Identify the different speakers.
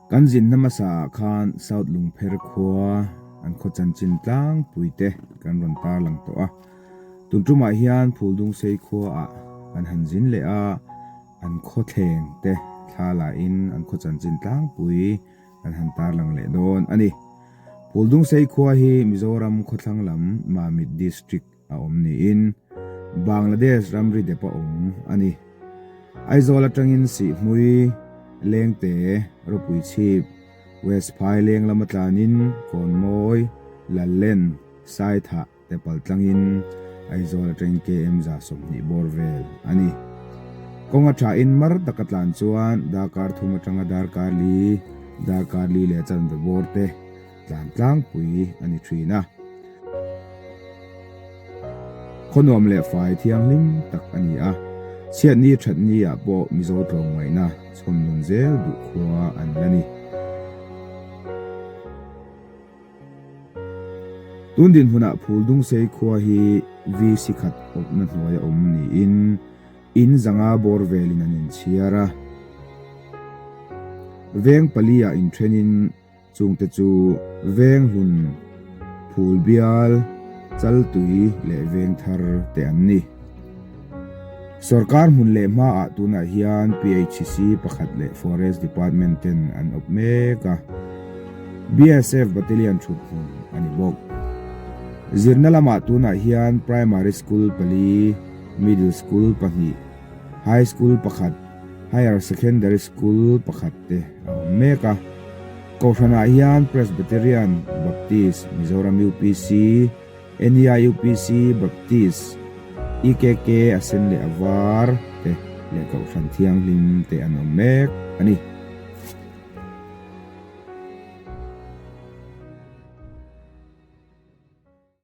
Speaker 1: Kan zinna hmasa ah khan South Lungpher khua an khaw chanchin tlangpui te kan rawn tarlang tawh a. Tun tumah hian Phuldungsei khua ah kan han zin leh a, an khaw thleng te thla la in an khaw chanchin tlangpui kan han tarlang leh dawn a ni. Phuldungsei khua hi Mizoram khawthlang lam Mamit District a awm niin Bangladesh ramri dep a awm a ni. Aizawl atangin Sihhmui, Lengte, Rawpuichhip, West Phaileng lama tlanin Kawnmawi, Lallen, Saithah te pal tlangin Aizawl atangin KM 120 bawr vel a ni. Kawng a thain mar taka tlan chuan darkar thum atanga darkar li, darkar li leh chanve bawr te tlan tlangpui a ni thin a. Khaw nuam leh fai thianghlim tak a ni a, chhiatni thatni ah pawh Mizo tlawmngaihna chhawm nun zel duh khua an la ni. Tun dinhmunah Phuldungsei khua hi VC khat awpna hnuaia awm niin in zanga bawr velin an inchhiar a. Veng pali ah inthenin Chungte chu Venghlun, Phulbial, Chaltui leh Vengthar te an ni. Sorkar hmun leh hmaah tunah hian PHC pakhat leh Forest Department ten an awp mek a, BSF Battalion thut hmun a ni bawk. Zirna lamah tunah hian Primary School pali, Middle School pahnih, High School pakhat, Higher Secondary School pakhat te a awm mek a. Kohhranah hian Presbyterian, Baptist, Mizoram UPC, NEI UPC, Baptist, EKK a sen leh a var te leh Kohhran Thianghlim te an awm mek a ni.